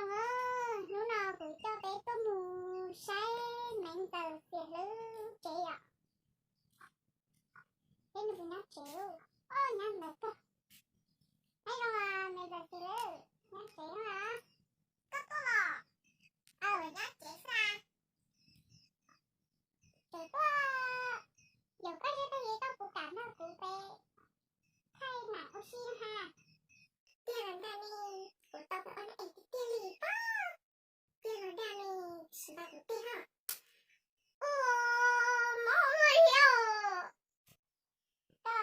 Hnub no kuv coj peb tuaj mus saib me ntxawm Xiam Hlwb tsev yom. Peb nws puas nyob tsev? Nyob ntawd kawg. Nyob zoo me ntxawm Xiam Hlwb, nyob tsev no los? Koj tuaj los? Aw, nyob tsev xwb. Tseem tuaj, yog koj tsis tuaj ces koj puas kam nrog kuv peb thaij nam ua si ha? Tiag los dag ne, kuv tau peb ua neej es tiag tiag li pob. Tiag los dag ne, tsis npa kuv tiag ha. Ua, mob luaj li os. Koj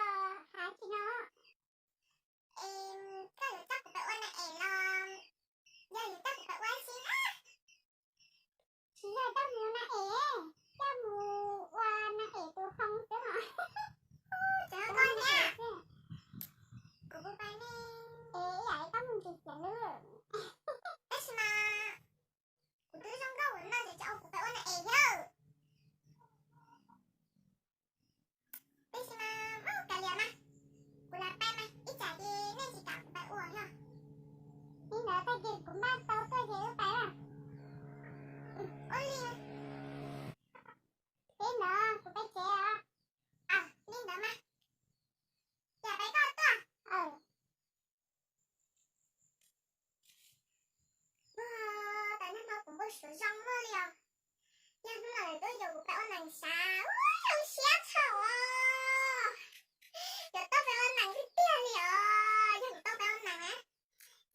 hais tsis no. Es koj yuav coj kuv peb ua neej es los yog yuav coj kuv peb ua si na? Tsis yog coj mus ua neej es, coj mus ua neej es tus hoo xwb os. Tseem koj thiab. Kuv puas pais ne? Es ib yam li koj mus ntsis Xiam Hlwb. Tab sis mas kuv twb zoo nkauj ua no ces tseem ua kuv pais ua neej es thiab. Tab sis mas kav liam mas, kuv lam pais mas ib tsam ces nej tsis kam kuv pais ua yog. Li ntawd tag kis kuv npaj tau tuaj ces wb pais na. Ua li. Li ntawd kuv pais tsev os. Aw, li ntawd mas, cas pais koj tuaj. Ua, tas nag hmo kuv npau suav zoo luaj li os. Yog hnub no lawv tuaj yuav kuv pais ua neej sav, ua zoo siab tshaj os. Yuav tau pais ua neej tiag tiag li os. Yog kuv tau pais ua neej na,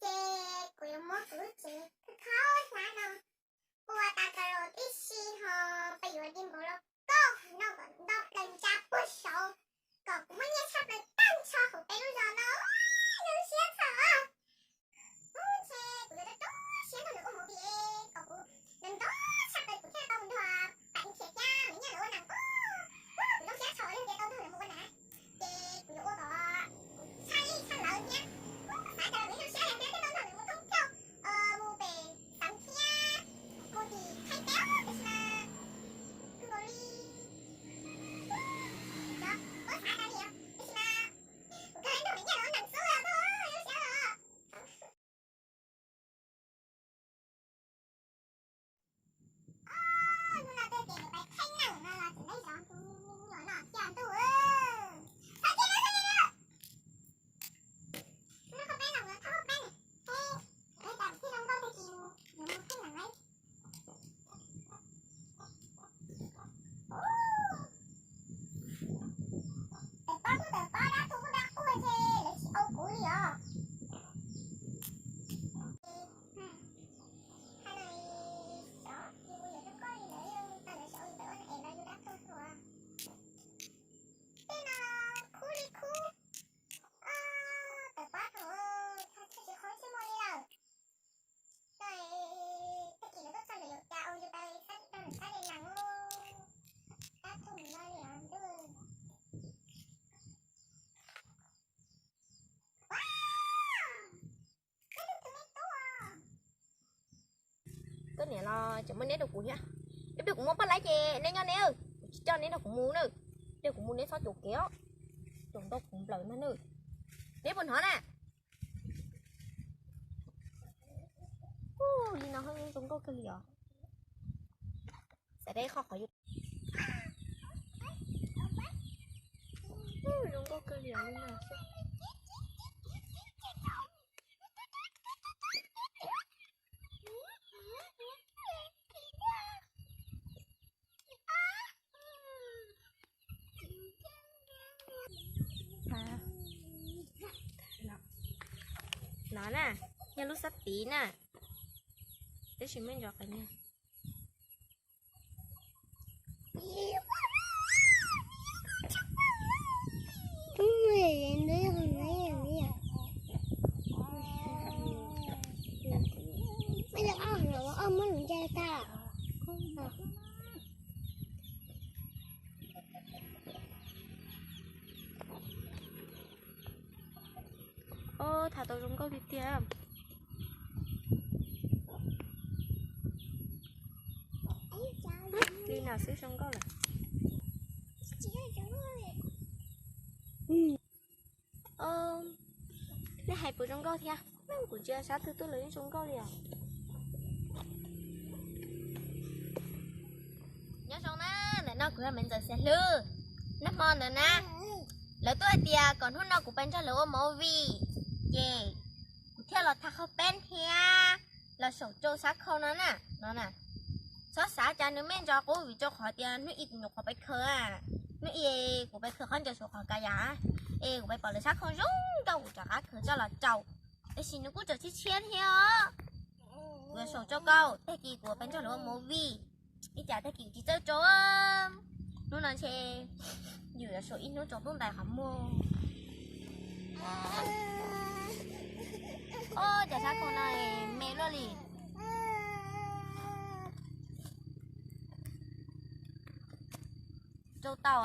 ces kuv yuav muab kuv lub tsev khaub hlab no ua tas tas los tib si ho peb yuav di npaum los koj no kom nto plaws ntsa puag saud, kom kuv muaj nyiaj tshaj plaws tag nrho hauv peb lub zos no. Zoo siab tshaj. Ub, ntshe kuv yuav rau rau siab nrog lawv ua movie kom kuv nto nto tshaj plaws kuv thiaj tau mus nrog Pais Nkias thiab Maiv Nyiaj lawv ua neej. Ub, kuv zoo siab tshaj yog tias tau nrog lawv mus ua neej ces kuv yuav ua kom tshaj li tshaj lawv thiab. Ub, xav cas lawv zoo siab yog tias thiaj tau nrog lawv mus thoob plaws, mus pem Xeev thiab mus tim Thaib teb, tab sis mas kuv nkaus li, ub, xav cas li, tab sis mas kuv kawg nrog Maiv Nyiaj lawv ua neej xwb os, zoo siab os. Hnub no twb tias yuav pais thaij neej no los tseem neb zov tus me nyuam no tiag ntuj. Txhob thiaj, txhob thiaj. Hnub no koj peb los mus thauj peb ne, peb, peb tam thiaj zoo nkauj tag kis mus, yuav mus thaij neej lawm. Tawm pob kuj tawm pob, dab tuag kuj dab tuag, ntshe lawv tsis au kuv li os. Tej no khub li khub. Tawm pob thaum tsis qhov tsis muaj li lawm. Tag kis lawv tuaj txog lawv yuav cas ua yus tas xab rau nws xab li nees. Tab thum no li os ntuj. Koj niam los tseem muab neb rau kuv thiab. Ib pliag kuv muab paj laib ces neb nyob neb, kuv tsis coj neb nrog kuv mus na. Ib pliag kuv mus neb txhob caum kev os, caum ntau kuv nplawm ntag na. Neb puas hnov na? Ub, li no zoo nkauj kawg li os. Xav de qhov qhov yus zoo nkauj kawg li os li no xwb. No na, yog lub xab tiv na, tab sis muaj ntsis qhov nyuag. Ov, tham tau zoo nkauj li tiag. Li no xwb zoo nkauj lawm. Nej hais puas zoo nkauj thiab? Kuv ntsia sab twg tuaj los yeej zoo nkauj li os. No kuv yog Maiv Ntxawm Xia Hlwb. Nag hmo ntawd na, lawv tuaj hais tias kom hnub no kuv pais nrog lawv ua movie, ces kuv thiaj los tha qhov peb thiab los saum tsau sab khau no na, no na. Txhob xav cas nws me ntsis qub vim rau qhov tias hnub ib kuv nyuam qhuav pais khaws, hnub ib kuv pais khaws qhov ncauj saum qhov ka yas, es kuv pais pom lawv sab khau zoo nkauj kuv rov qab khaws coj los tsau, tab sis nws kuj tseem tshiab tshiab thiab os. Kuv yuav saum tsau koj tag kis kuv pais nrog lawv ua movie, ib tsam tag kis tsis txawj tsau. Hnub no ntshe yus yuav saum ib hnub tsaus ntuj ntais qhov muag. Ob, cas sab khau no me luaj li. Tsau tau.